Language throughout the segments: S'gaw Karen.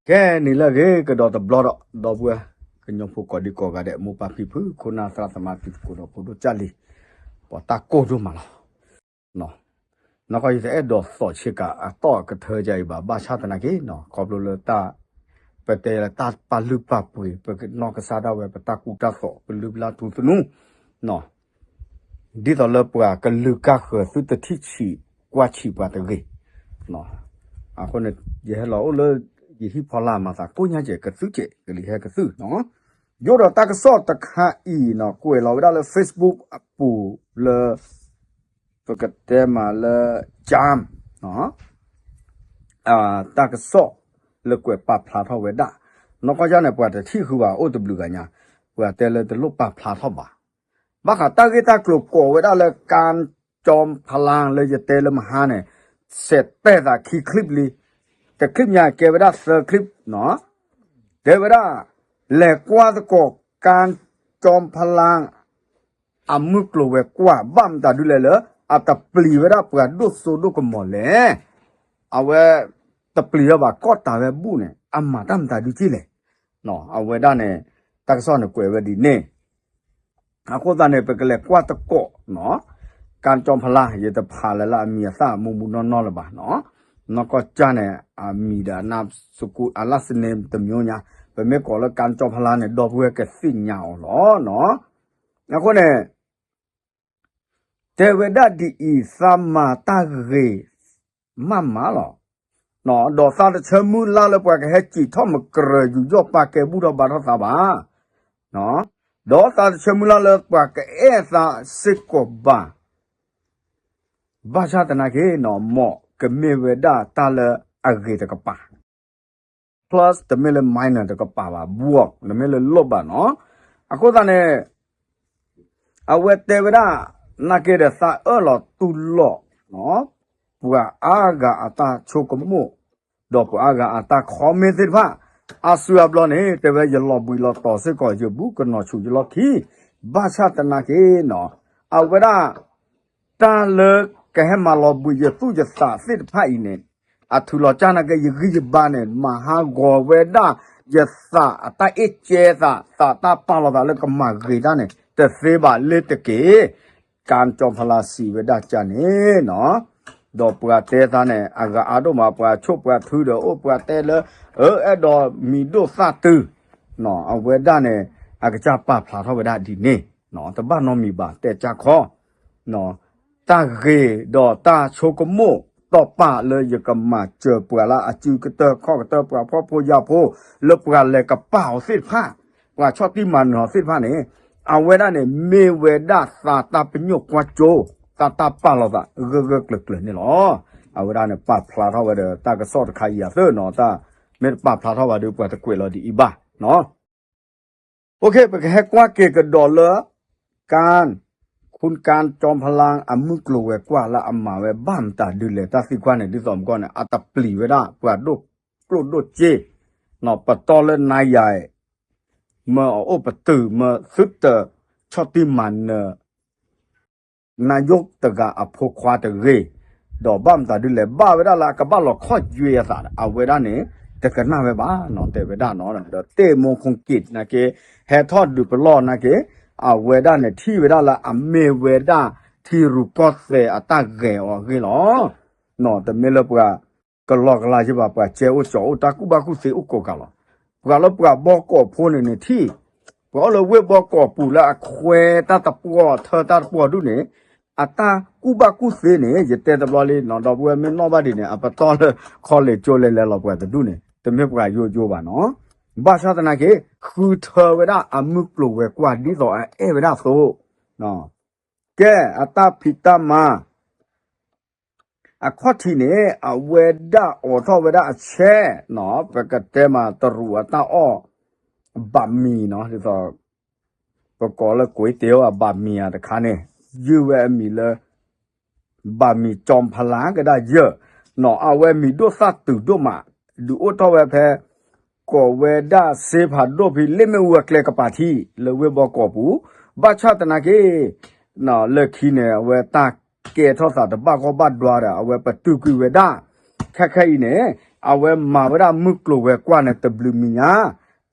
ကဲနံၤလၢအဂ့ၤကဒီးတဘျီဒီး ဒီပုၢ်ဝဲၢ် ကညီဖိကိးဒံကိးဂၤဒဲး မိၢ်ပၢ်ဖံဖု ခိၣ်နၢ်သရၣ်သမါတံၤသကိးဒီးဖိဒိၣ်ကၢ်လံၤ ပှၤတၢ်ကိၢ်ဒိၣ်မးလီၤ. နီၢ်ကီၢ်ယတအဲၣ်ဒိးသီၣ်ဆ့ကၤအတီၢ်အကထၢကၢအံၤဘၣ် ဘၣ်ဆၣ်သနာ်က့နီၤ ခီဖျိလၢတၢ် ပတဲလၢတၢ်ပာ်လုၢ်ပာ်ပှ့ၤ ပကနီၢ်ကစၢ်ဒၣ်ဝဲ ပတၢ်ကူတၢ်သိး ပလုၢ်ပလၢ်ထူသနူ ဒ်သိးလၢပှၤကလုာ်ကၢ်ဃၢၤသုတထံၣ်ဆံးကွၢ်ဆံးပှၤတဂ့ၤ. အဃိန့ၣ် ယဟဲလီၤအိၣ်လၢ ယဟံၣ်ဖီလာ်မၤသးကိၢ်ညါကဲးကသုကဲး ကလံၤဟဲကသုနီၤ. ယိၣ်ဒီးတၢ်ကစီၣ်တခါအံၤနီၤ ကွဲးလီၤဝဲဒၣ်လၢ Facebook အပူၤလၢ ပကတဲမးလၢ ကၠၢမ် တၢ်ကစီၣ်လၢကွဲးပာ်ဖျါထီၣ်ဝဲဒၣ် နီၢ်ကီၢ်ယါန့ၣ် ပှၤတထံၣ်ဃုာ်ဘၣ်အိၣ်တဘျုးဂၤညါ ပှၤတဲလၢတလိၣ်ပာ်ဖျါထီၣ်ဘၣ်. ဘၣ်ဃးတၢ်ဂ့ၢ်တၢ်ကျိၤကိးဝဲဒၣ်လၢ ကၠၢမ်ဖလါ လၢယတဲလၢမဟါန့ၣ် စဲးတဲသးခံ clip လံ တ clip ညါကဲဝဲဒၣ်သၢ clip နီၤ တဲဝဲဒၣ် လဲၤကွၢ်သကိး ကၠၢမ်ဖလါ အမုၢ်ကျိၤဝဲၤကွာ် ဘၣ်မတၤဒုလဲၣ်လၢ အတပျံၤဝဲဒၣ်ပှၤဒိၣ်စိဒိၣ်ကမီၤလဲၣ်. အဝဲ တပျံၤထီၣ်ဘၣ် ကီၢ်တၢ်ဝဲဘူၣ်န့ၣ် အမၤတၢ်မတၤဒုက့လဲၣ်. အဝဲဒၣ်န့ၣ် တၢ်ကစီၣ်န့ၣ်ကွဲးဝဲဒ်န့ၣ် အဃိသတးန့ၣ် ပကလဲၤကွၢ်သကိးနီၤ ကၠၢမ်ဖလါ ယတဖးလၢၤလၢအမံၤအသၣ်မူမူနီၢ်နီၢ်လၢၤဘၣ်နီၤ. နီၢ်ကီၢ်ကၠါန့ၣ် အမံၤဒီးအနၢ်စကူ အ last name တမျိုးညါ ပမ့ၢ်ကိးလၢကၠၢမ်ဖလါန့ၣ် ဒီပုၢ်ဝဲၢ်ကသ့ၣ်ညါအီၤလီၤနီၤ. အဃိန့ၣ် တဲဝဲဒၣ်ဒ်အံၤ သးမၤတၢ်ဂ့ၤ မးမးလီၤ. ဒီးသးတဆၢမုၢ်လၢ်လၢပှၤကဟဲစံၣ်ထီၣ်မကရၢယူးယီၣ်ပာ်ကဲဘူၣ်ထီၣ်ဘါထီၣ်သးဘၣ်. ဒီးသးတဆၢမုၢ်လၢ်လၢပှၤကအဲၣ်သးစ့ၢ်ကီးဘၣ်. ဘၣ်ဆၣ်သနာ်က့နီၤ မ့ၢ်ကမ့ၢ်ဝဲဒၣ်တၢ်လၢအဂ့ၤတကပၤ plus တမ့ၢ်လၢ minus တကပၤဘၣ် ဘှီၣ် တမ့ၢ်လၢလီၢ်ဘၣ်နီၤ. အဃိသတးန့ၣ် အဝဲတဲဝဲဒၣ် နာ်က့ဒီးသးအၢၣ်လီၤတူၢ်လိာ် ပှၤအါဂၤအတၢ်ဆိကမိၣ် ဒီးပှၤအါဂၤအတၢ် comment သ့ၣ်တဖၣ် အါစုအါဘျီန့ၣ် တဲဝဲယလီၤဘှံးလီၤတီၤစ့ၢ်ကီး ယဘူးကနီၤဆူၣ်ယလီၢ်ခံ ဘၣ်ဆၣ်သနာ်က့နီၤ အဝဲဒၣ် တၢ်လၢကဟဲမၤလီၤဘှံးယသူၣ်ယသးသ့ၣ်တဖၣ်အံၤန့ၣ် အထုးလီၤကၢ်နာ်က့ ယဂံၢ်ယဘါန့ၣ် မၤဟးဂီၤဝဲဒၣ် ယသးအတၢ်အ့ၣ်ကဲသး သးတၢ်ပာ်လီၤသးလၢကမၤဂ့ၤတၢ်န့ၣ် တသ့ဘၣ်လ့တက့ၢ်. ကၠၢမ်ဖလါစံးဝဲဒၣ်ကၠၢန့ၣ်နီၤ ဒီးပှၤတဲသးန့ၣ် အဂၤအါဒိၣ်မး ပှၤဆိၣ်ပှၤထုဒီးအိၣ်ပှၤတဲလၢ အၢ အဲၣ်ဒိးမံၤဒိၣ်သၣ်တုၤ အဝဲဒၣ်န့ၣ် အကစၢ်ပာ်ဖျါထီၣ်ဝဲဒၣ်ဒ်န့ၣ် တဘၣ်နီတမံၤဘၣ် တဲကၢ်ခီ တၢ်ဂ့ၤဒီးတၢ်ဆိကမိၣ် တီၢ်ပာ်လၢယကမၤစၢၤပှၤလၢအစုကတၢၢ်ခီၣ်ကတၢၢ် ပှၤဖှီၣ်ဖိယာ်ဖိ လၢပှၤလဲၤကပာ်အီၤသ့ၣ်တဖၣ် ပှၤဆီၣ်တံၢ်မၤနၢၤအီၤသ့ၣ်တဖၣ်န့ၣ် အဝဲဒၣ်န့ၣ် မ့ၢ်ဝဲဒၣ်သးတၢ်ပညိၣ်ကွၢ်စိ သးတၢ်ပာ်လီၤသးဂၢၢ်ဂၢၢ်ကျၢၤကျၢၤန့ၣ်လီၤ. အဝဲဒၣ်န့ၣ် ပာ်ဖျါထီၣ်ဝဲဒီးတၢ်ကစီၣ်တခါအံၤအသိးနီၤ တၢ်မ့ၢ်တပာ်ဖျါထီၣ်ဘၣ်ဒီး ပှၤတကွဲးလီၤဒ်အံၤဘၣ်နီၤ. ပကဟဲကွၢ်က့ၤကဒီးလၢ ကၢ ခုၣ်ကၢ ကၠီဖလါ အမုၢ်ကျိၤဝဲၤကွာ်လၢအမၤဝဲဘၣ်မတၤဒုလဲၣ် တၢ်သံကွၢ်န့ၣ် ဒ်သိးမကီၢ်န့ၣ် အတပျံၤဝဲဒၣ် ပှၤဒိၣ်ကျိၣ်ဒိၣ်စ့ ပတီၢ်လၢနၤယၤ မၢအအိၣ်ပတုာ် မၢသုတ ဆီၣ်တံၢ်မၤနၢၤ နၤယိၣ်တဂၤအဖိခွါတဂ့ၤ, ဒီးဘၣ်မတၤဒုလဲၣ် ဘၣ်ဝဲဒၣ်လၢအကဘၣ်လီၤခီၣ်ယွဲအသး အဝဲဒၣ်န့ၣ် တကနၣ်ဝဲဘၣ်နီၤ တဲဝဲဒၣ်နီၤ ဒီးတ့ၢ်မိၢ်ခိၣ်က့ၤနာ်က့ ဟဲထီၣ်ဒုးပလီၢ်နာ်က့ အဝဲဒၣ်န့ၣ်ထံၣ်ဝဲဒၣ်လၢအမ့ၢ်ဝဲဒၣ်ထံရူၢ်ကီၢ်သဲးအတၢ်ဂဲၤအီၤအဂ့ၢ်လီၤ. တမ့ၢ်လၢပှၤ ကလီကလီယဘၣ် ပှၤကဲအိၣ်ကၠီအိၣ် တၢ်ကူၣ်ဘၣ်ကူၣ်သ့အိၣ်ကိးကးလီၤ. ပှၤလၢပှၤဘီကီးဖိန့ၣ်န့ၣ်ထံၣ် ပှၤအိၣ်လၢဝ့ၢ်ဘီကီးပူၤလၢအခွဲးတၢ်တပှီၢ်ထၢတၢ်တပှီၢ်ဒုန့ၣ် အတၢ်ကူၣ်ဘၣ်ကူၣ်သ့န့ၣ် ယတဲတဘျီလံနီၤ ဒီပုၢ်ဝဲၢ်မ့ၢ်နီၣ်ဘၣ်ဒ်န့ၣ် အပတီၢ်လၢ college ကၠိလဲၤလဲၤလီၤပှၤတဒူၣ်န့ၣ် တမ့ၢ်ပှၤယိယိဘၣ်နီၤ. ဘၣ်ဆၣ်သနာ်က့ ဃုထၢဝဲဒၣ်အမုၢ်ကျိၤဝဲၤကွာ်ဒ်သိးအအဲၣ်ဝဲဒၣ်အသိး ကဲ အတၢ်ဖံးတၢ်မၤ အခီၣ်ထံးန့ၣ် အဝဲဒၣ်အိးထီၣ်ဝဲဒၣ်အဆဲးနီၤ ပကတဲမးတရူးအတၢ်အီၣ် ဘၣ်မံၤနီၤ ဒ်သိး ပကိးလၢကွ့တ့ၢ်အဘၣ်မံၤဧါတခါန့ၣ် ယုၢ်ဝဲအမံၤလၢ ဘၣ်မံၤကၠီဖလါကဒါယၢၢ်နီၤ အဝဲမံၤဒိၣ်သၣ်တုၤဒိၣ်မး ဒုးအိၣ်ထီၣ်ဝဲဖဲ ကိးဝဲဒၣ်စ့ဖးဒိၣ်ဖံး လ့ၣ်မ့ၣ်အူအကျဲကပၤထံ လၢဝ့ၢ်ဘီကီးပူၤ ဘၣ်ဆၣ်သနာ်က့ လၢခံန့ၣ် အဝဲတၢ်ကဲထီၣ်သးတဘၣ်ဂီၢ်ဘၣ်ဒွါဒီး အဝဲပတုာ်ကွံာ်ဝဲဒၣ် ခဲခဲအံၤန့ၣ် အဝဲမၤဝဲဒၣ်မုၢ်ကျိၤဝဲၤကွာ်န့ၣ်တဘျုးမံၤညါ,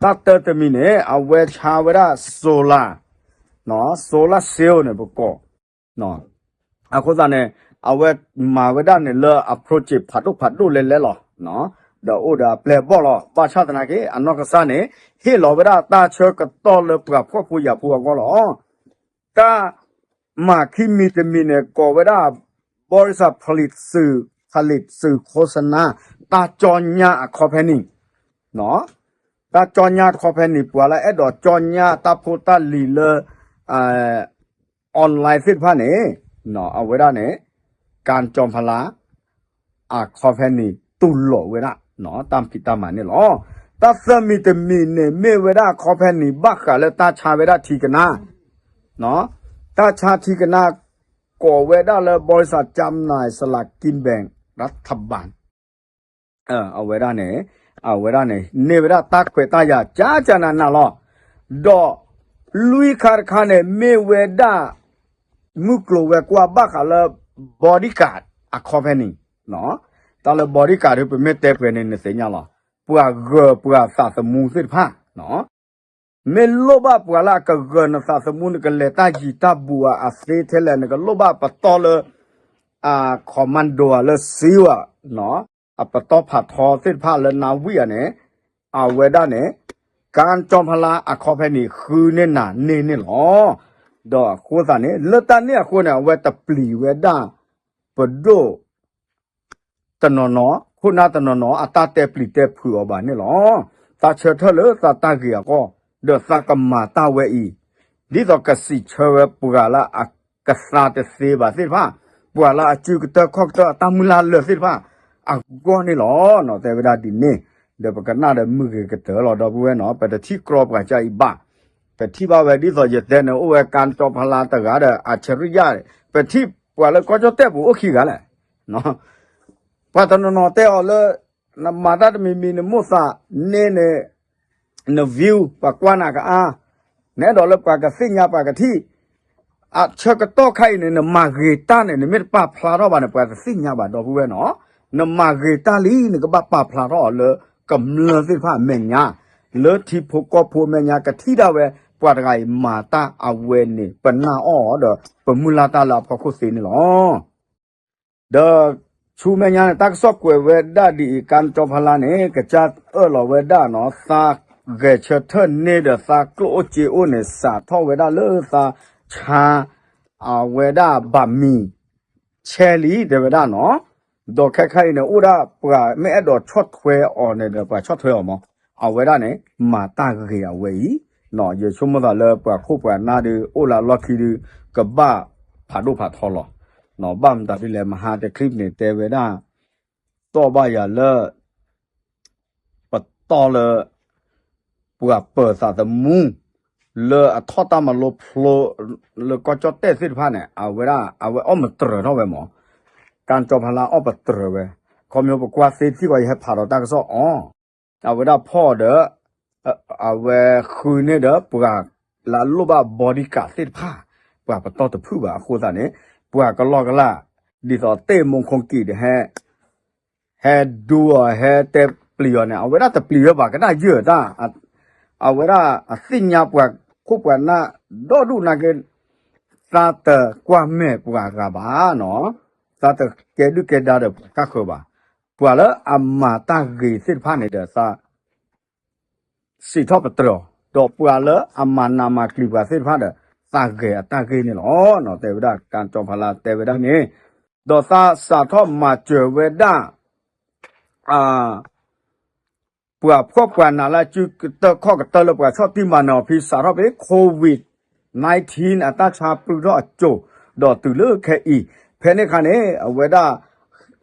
တၢ်တၢတမံၤန့ၣ် အဝဲဆါဝဲဒၣ် solar, solar cell န့ၣ်ပကိး, အဃိသတးန့ၣ် အဝဲမၤဝဲဒၣ်န့ၣ်လၢအ project ဖးဒိၣ်ဖးဒိၣ်လဲၣ်လဲၣ်လီၤ. ဒီးအိၣ်ဒီးအပျဲၢ်အဘီၣ်လီၤ. ဘၣ်ဆၣ်သနာ်က့ အနီၢ်ကစၢ်န့ၣ် ဟ့ၣ်လီၤဝဲဒၣ်တၢ်ဆၢကတီၢ်လၢပှၤဖှီၣ်ဖိယာ်ဖိအဂီၢ်လီၤ. တၢ်မၤခံမံၤတမံၤန့ၣ် ကိးဝဲဒၣ် ဘီရံစၣ် ผลิตสื่อ ผลิตสื่อโฆษณา တၢ်ကၠီညါအ company, တၢ်ကၠီညါ company ပှၤလၢအဲၣ်ဒိးကၠီညါတၢ်ဖိတၢ်လံၤလၢ online သ့ၣ်တဖၣ်န့ၣ် အဝဲဒၣ်န့ၣ် ကၠီဖလါ အ company တူၢ်လိာ်ဝဲဒၣ် တၢ်ဖံးတၢ်မၤန့ၣ်လီၤ. တၢ်သၢမံၤတမံၤန့ၣ် မ့ၢ်ဝဲဒၣ် company ဘၣ်ဃးလၢတၢ်ဆါဝဲဒၣ်ထံကနါ, တၢ်ဆါထံကနါ ကိးဝဲဒၣ်လၢ บริษัทจำหน่ายสลากกินแบ่งรัฐบาล အဝဲဒၣ်န့ၣ် အဝဲဒၣ်န့ၣ် န့ၢ်ဝဲဒၣ်တၢ်ခွဲးတၢ်ယာ်ကၠးကၠးနးနးလီၤ. ဒီးလွံၢ်ခါတခါန့ၣ် မ့ၢ်ဝဲဒၣ် မုၢ်ကျိၤဝဲၤကွာ်ဘၣ်ဃးလၢ bodyguard အ company, တၢ်လၢ bodyguard ဒီး ပမ့ၢ်တဲပှဲၤန့ၣ် နသ့ၣ်ညါလီၤ. ပှၤဂၢၤပှၤသးသမူသ့ၣ်တဖၣ် မ့ၢ်လိၣ်ဘၣ်ပှၤလၢအကဂၢၤနသးသမူ နကလဲၤတၢ်ယံၤတၢ်ဘူးဧါ အသ့ထဲလဲၣ် နကလိၣ်ဘၣ်ပတီၢ်လၢ အ commando ဧါ လၢ seal ဧါ, အပတီၢ်ဖးထီသ့ၣ်တဖၣ်လၢနါဝံၣ်ဧါန့ၣ် အဝဲဒၣ်န့ၣ် ကၠီဖလါ အ company ဃုန့ၢ်နၤန့ၢ်န့ၣ်လီၤ. ဒီးအဃိသတးန့ၣ် လၢတၢ်န့ၣ်အဃိန့ၣ် အဝဲတပျံၤဝဲဒၣ် ပဒိၣ် တနီၤနီၤ ခိၣ်နၢ်တနီၤနီၤ အတၢ်တဲပျံၤတဲဖုးအီၤဘၣ်န့ၣ်လီၤ. သးဆၢထၢၣ်လၢသးတၢ်ဂ့ၤအဂီၢ် ဒီးသးကမၤတၢ်ဝဲအံၤ ဒ်သိးကစံးဆၢဝဲပှၤလၢအကသါတသ့ဘၣ်သ့ၣ်တဖၣ်, ပှၤလၢအစုကတၢၢ်ခီၣ်ကတၢၢ်အတၢ်မုၢ်လၢ်လၢာ်သ့ၣ်တဖၣ် အဂီၢ်န့ၣ်လီၤ. တဲဝဲဒၣ်ဒ်န့ၣ် ဒီးပကနၣ်ဒီးမုၢ်ဂ့ၤကတၢၢ်လီၤ ဒီပုၢ်ဝဲၢ်နီၤ, ပတထံၣ်ကြီပှၤကၢအံၤဘၣ်. ပထံၣ်ဘၣ်ဝဲဒ်သိးယတဲန့ၣ် အိၣ်ဝဲကၠီဖလါတဂၤဒီး အၡရံယါ, ပထံၣ်ပှၤလၢကီၢ်ကၠီၣ်တဲၣ်ပူၤအိၣ်ခံဂၤလဲၣ်. ပှၤတနီၤနီၤတဲအီၤလၢ နမၤတၢ်တမံၤမံၤ နမိၣ်သးန့ၢ်န့ၣ် န view ပှၤကွၢ်နၤကအါ, နအဲၣ်ဒိးလၢပှၤကသ့ၣ်ညါပှၤကထံၣ်, အဆၢကတီၢ်ခါအံၤန့ၣ် နမၤဂ့ၤတၢ်န့ၣ် နမ့ၢ်တပာ်ဖျါထီၣ်ဘၣ်န့ၣ် ပှၤတသ့ၣ်ညါဘၣ် ဒီပုၢ်ဝဲၢ်နီၤ. နမၤဂ့ၤတၢ်လံ နကဘၣ်ပာ်ဖျါထီၣ်အီၤလၢကမျၢၢ်သ့ၣ်တဖၣ်အမဲာ်ညါ, လၢထံဖိကီၢ်ဖိအမဲာ်ညါ ကထံၣ်ဒၣ်ဝဲ ပှၤတဂၤအံၤမၤတၢ်အဝဲန့ၣ် ပနာ်အီၤဒီး ပမုၢ်လၢ်တၢ်လၢအဖီခိၣ်သ့န့ၣ်လီၤ. ဒီးဆူမဲာ်ညါန့ၣ် တၢ်ကစီၣ်ကွဲးဝဲဒၣ်ဒ်အံၤ ကၠီဖလါန့ၣ် ကစၢ်အၢၣ်လီၤဝဲဒၣ်နီၤ သးဂဲၤဆၢထၢၣ်န့ၢ်ဒီးသးကျိၣ်အိၣ်စ့အိၣ်န့ၣ် စးထီၣ်ဝဲဒၣ်လၢသးဆါ အဝဲဒၣ်ဘၣ်မံၤ ဆဲလံ တဲဝဲဒၣ်နီၤ. ဒီးခဲခါအံၤန့ၣ် အိၣ်ဒၣ်ပှၤမ့ၢ်အဲၣ်ဒိးဆီၣ်ထွဲအီၤန့ၣ်ဒီး ပှၤဆီၣ်ထွဲအီၤမး, အဝဲဒၣ်န့ၣ် မၤတၢ်ဂ့ၤအဝဲအံၤ, ယဆိကမိၣ်သးလၢပှၤခိၣ်ပှၤနၢ်ဒုး အိၣ်လၢအလီၢ်ခံဒုး ကဘၣ်ဖးဒိၣ်ဖးထီလီၤ. ဘၣ်မတၤဒ်လဲၣ် မဟါတချံၣ်န့ၣ် တဲဝဲဒၣ် သီၣ်ဘၣ်ယၤလၢ ပတီၢ်လၢ ပှၤပၢၤသးသမူ လၢအထီၣ်တၢ်မၤလိဖျိ လၢကီၢ်ကၠီၣ်တဲၣ်သ့ၣ်တဖၣ်န့ၣ် အဝဲဒၣ် အဝဲအီၣ်မတြၢၤထီၣ်ဝဲမး, ကၠီဖလါအီၣ်ပတြၢၤဝဲ, ခီဖျိပကွၢ်သ့ထံၣ်ဃီ ယဟဲဖးဒီးတၢ်ကစီၣ်အီၤ, အဝဲဒၣ်ဖီၣ်ဒီး အဝဲဃုန့ၢ်ဒီးပှၤလၢအလိၣ်ဘၣ် bodyguard သ့ၣ်တဖၣ်, ပှၤပတီၢ်တဖုၣ်ဘၣ်အဃိသတးန့ၣ် ပှၤကလီကလၢ် ဒ်သိးတ့ၢ်မူခိၣ်ကံၣ်ဒီး ဟဲဒူအီၤ ဟဲတဲပျံၤအီၤန့ၣ် အဝဲဒၣ်တပျံၤဝဲဘၣ်ကဒါယၢၢ်တၢ်, အဝဲဒၣ်အသ့ၣ်ညါပှၤခိၣ်ပှၤနၢ်ဒီဒူၣ်နာ်က့, သးတကွၢ်မဲာ်ပှၤဂၤဘၣ်နီၤ, သးတကဲဒုၣ်ကဲဒါဒီးပှၤကါဃၢၤဘၣ်, ပှၤလၢအမၤတၢ်ဂ့ၤသ့ၣ်တဖၣ်န့ၣ်ဒီးသး စံးထီၣ်ပတြၢၤအီၤ, ဒီးပှၤလၢအမၤနးမၤကျံၤပှၤသ့ၣ်တဖၣ်ဒီး သးဂဲၤအတၢ်ဂ့ၢ်န့ၣ်လီၤ. တဲဝဲဒၣ်ကၠီဖလါတဲဝဲဒၣ်န့ၣ်, ဒီးသးစးထီၣ်မၤစၢၤဝဲဒၣ် ပှၤဖှီၣ်ပှၤနးလၢအစုကတၢၢ်ခီၣ်ကတၢၢ်လၢပှၤဆီၣ်တံၢ်မၤနၢၤအီၤဖဲ စးထီၣ်ဖဲ COVID nineteen အတၢ်ဆါပျုၢ်ထီၣ်အစိၤ, ဒီးတုၤလၢခဲအံၤ, ဖဲန့ၣ်အခါန့ၣ် အဝဲဒၣ်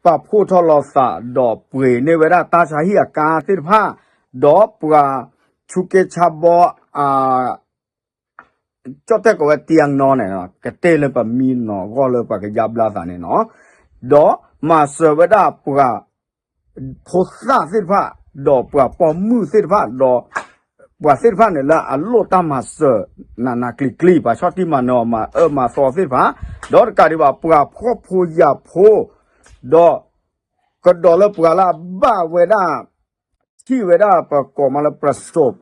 ပာ်ဖှိၣ်ထီၣ်လီၤသးဒီးပှ့ၤန့ၢ်ဝဲဒၣ်တၢ်ဆါဟံၣ်အကါသ့ၣ်တဖၣ်, ဒီးပှၤဆူးက့ဆါဘီ အ ကၠီၣ်တဲၣ်ကိးဝဲ တံၢ်အနီၣ်န့ၣ် ကတ့ၢ်လၢပမံနီၣ်အဂီၢ်လၢပှၤကယါဘျါသးန့ၣ်နီၤ, ဒီးမၤစၢၤဝဲဒၣ်ပှၤဖိသၣ်သ့ၣ်တဖၣ်, ဒီးပှၤပိာ်မုၣ်သ့ၣ်တဖၣ်, ဒီးပှၤသ့ၣ်တဖၣ်န့ၣ် လၢအလိၣ်တၢ်မၤစၢၤ နးနးကျံၤကျံၤ, ပှၤဆီၣ်တံၢ်မၤနၢၤအီၤမၤအၢမၤသီသ့ၣ်တဖၣ်, ဒီးတကးဒံးဘၣ် ပှၤဖှီၣ်ဖိယာ်ဖိ, ဒီး ကဒီးလၢပှၤလၢအဘၣ်ဝဲဒၣ် ထံၣ်ဝဲဒၣ်ပကိးမးလၢ ပစိး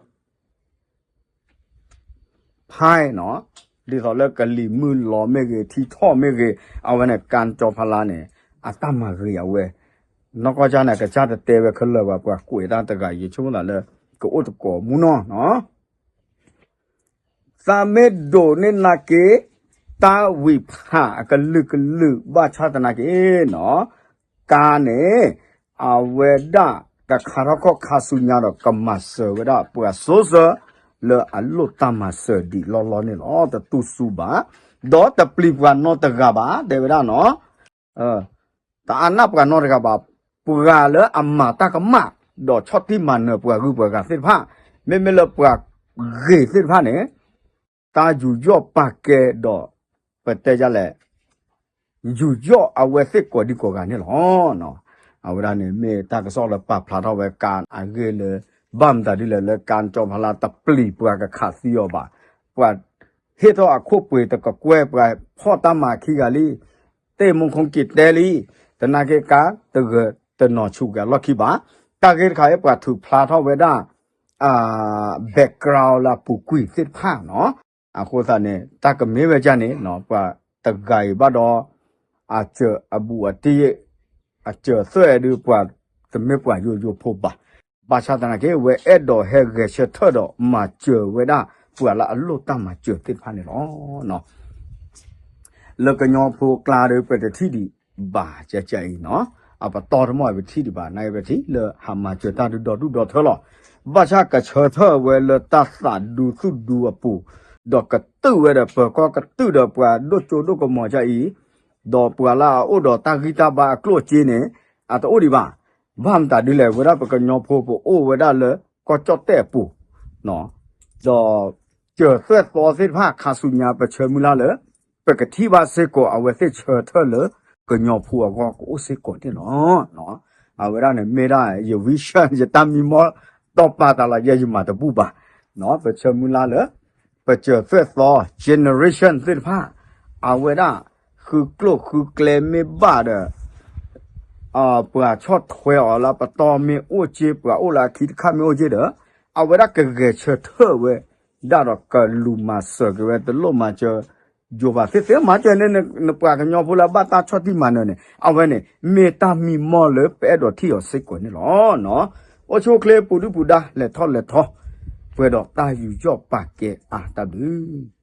ဖဲနီၤ, ဒ်သိးလၢကလံၤမုၢ်လီၤမ့ၢ်ဂ့ၤ ထံထီၣ်မ့ၢ်ဂ့ၤ, အဝဲန့ၣ် ကၠီဖီလာ်န့ၣ် အတၢ်မၤဂ့ၤအဝဲ, နီၢ်ကီၢ်ကၢ်န့ၣ် ကစၢ်တတဲဝဲခဲလၢာ်ဘၣ် ပှၤကွဲးတၢ်တဂၤ ယဆိကမိၣ်သးလၢ ကအိၣ်တကိးမူနီၤနီၤ သးမ့ၢ်ဒိးန့ၢ်နာ်က့ၤ တၢ်ဝံၤဖးအကလုာ်ကလုာ် ဘၣ်ဆၣ်သနာ်က့နီၤ, ကါန့ၣ် အဝဲဒၣ်ကခးထီၣ်ခီၣ်ခါဆူညါဒီး ကမၤစၢၤဝဲဒၣ်ပှၤစိစၢၤ လၢအလိၣ်တၢ်မၤစၢၤဒံးလီၢ်လီၢ်န့ၣ်လီၤ. တတူၢ်စူဘၣ်, ဒီးတပျံၤပှၤနီတဂၤဘၣ် တဲဝဲဒၣ်နီၤ တအါနၢ်ပှၤနီတဂၤဘၣ်, ပှၤလၢအမၤတၢ်ကမၣ် ဒီးဆီၣ်တံၢ်မၤနၢၤပှၤဂုၤပှၤဂၤသ့ၣ်တဖၣ်, မ့မ့ၢ်လၢပှၤဂ့ၤသ့ၣ်တဖၣ်န့ၣ် တၢ်ယူးယီၣ်ပာ်ကဲဒီး ပတဲဒ်လဲၣ် ယူးယီၣ်အဝဲသ့ၣ်ကိးဒံကိးဂၤန့ၣ်လီၤ. အဝဲဒၣ်န့ၣ်မ့ၢ်တၢ်ကစီၣ်လၢပာ်ဖျါထီၣ်ဝဲကါအဂ့ၢ်လၢ ဘၣ်မတၤဒ်လဲၣ်လၢကါကၠီဖီလာ်တပျံၤပှၤကခးသံအီၤဘၣ်, ပှၤ ဟ့ၣ်ထီၣ်အခိၣ်ပှ့ၤတကကွဲၢ် ပှၤဖီၣ်တၢ်မၤခံဂၤလံ, တ့ၢ်မူခိၣ်က့ၤတဲလံ, သနာ်က့ကါတဂၢၢ်တနီၤဆူၣ်က့ၤအလီၢ်ခံဘၣ်, တၢ်ဂ့ၢ်တခါအံၤပှၤထုးဖျါထီၣ်ဝဲဒၣ် background လၢအပူၤကွံာ်သ့ၣ်တဖၣ်နီၤ, အဃိသတးန့ၣ် တၢ်ကမ့ၢ်ဝဲဒ်န့ၣ် ပှၤတဂၤအံၤဘၣ်ဒီး အစၢၤအဘူးအတံၢ် အစၢၤသွဲၣ်ဒုးပှၤတမ့ၢ်ပှၤယိယိဖိဘၣ်, ဘၣ်ဆၣ်သနာ်က့ အဝဲအဲၣ်ဒိးဟဲဂဲၤဆၢထၢၣ်ဒီးမၤစၢၤဝဲဒၣ် ပှၤလၢအလိၣ်တၢ်မၤစၢၤသ့ၣ်တဖၣ်န့ၣ်လီၤ. လၢကညီဖိကျါဒီး ပတထံၣ်ဒံးဘၣ် ကကအံၤနီၤ, အပတီၢ်တမီၢ်ပထံၣ်ဒံးဘၣ် နာ်က့ပထံၣ်လၢဟးမၤစၢၤတၢ်ဒုးဒီဒူၣ်ဒီထၢလီၤ. ဘၣ်ဆၣ်ကဆၢထၢၣ်ဝဲလၢတၢ်သးဒူသူၣ်ဒူအပူၤ, ဒီးကတုာ်ဝဲဒီးပၢၤကီၢ်ကတုာ်ဒီးပှၤဒိၣ်ကၠိဒိၣ်ကမီၤကအံၤ, ဒီးပှၤလၢအအိၣ်ဒီးတၢ်ဂံၢ်တၢ်ဘါအကျိၣ်အစ့န့ၣ် အတအိၣ်ဒံးဘၣ်. ဘၣ်မတၤဒ်လဲၣ် ဝဲဒၣ်ပကညီဖိပအိၣ်ဝဲဒၣ်လၢကီၢ်ကၠီၣ်တဲၣ်အပူၤ ဒီးစၢၤသွဲၣ်သီသ့ၣ်တဖၣ်ခါဆူညါ ပဆၢမုၢ်လၢ်လၢ ပကထံၣ်ဘၣ်စ့ၢ်ကီး အဝဲသ့ၣ်ဆၢထၢၣ်လၢကညီဖိအဂီၢ်ကအိၣ်စ့ၢ်ကီးန့ၣ်လီၤ. အဝဲဒၣ်န့ၣ်မ့ၢ်ဒၣ်ယ vision ယတၢ်မံမီၢ် တီၢ်ပာ်တၢ်လီၤ ယဲယမၤတဘူၣ်ဘၣ်. ပဆၢမုၢ်လၢ်လၢ ပစၢၤသွဲၣ်သီ generation သ့ၣ်တဖၣ် အဝဲဒၣ် ဃုကျိၣ်ဃုကျဲမ့ၢ်ဘၣ်ဒီး ပှၤဆီၣ်ထွဲအီၤလၢပတီၢ်မ့ၢ်အိၣ်က့ ပှၤအိၣ်လၢအခံတခါမ့ၢ်အိၣ်က့ဒီး အဝဲဒၣ်ကဂဲၤဆၢထၢၣ်ဝဲဒၣ်ဒီးကလူၤမၤစၢၤက့ၤဝဲ တလိၣ်မၤစၢၤယိၤဘၣ်သ့ၣ်သ့ၣ် မၤစၢၤန့ၣ် နပှၤကညီဖိလၢအဘၣ်တၢ်ဆီၣ်တံၢ်မၤနၢၤန့ၣ် အဝဲန့ၣ် မ့ၢ်တၢ်မံမီၢ်လၢပအဲၣ်ဒိးထံၣ်အီၤစ့ၢ်ကီးန့ၣ်လီၤ. အိၣ်ဆူၣ်အိၣ်ချ့ပူၤဒုၣ်ပူၤဒါ လဲၤထီၣ်လဲၤထီ ပှဲၤဒီးတၢ်ယူးယီၣ်ပာ်ကဲအါတၢ်ဘျုး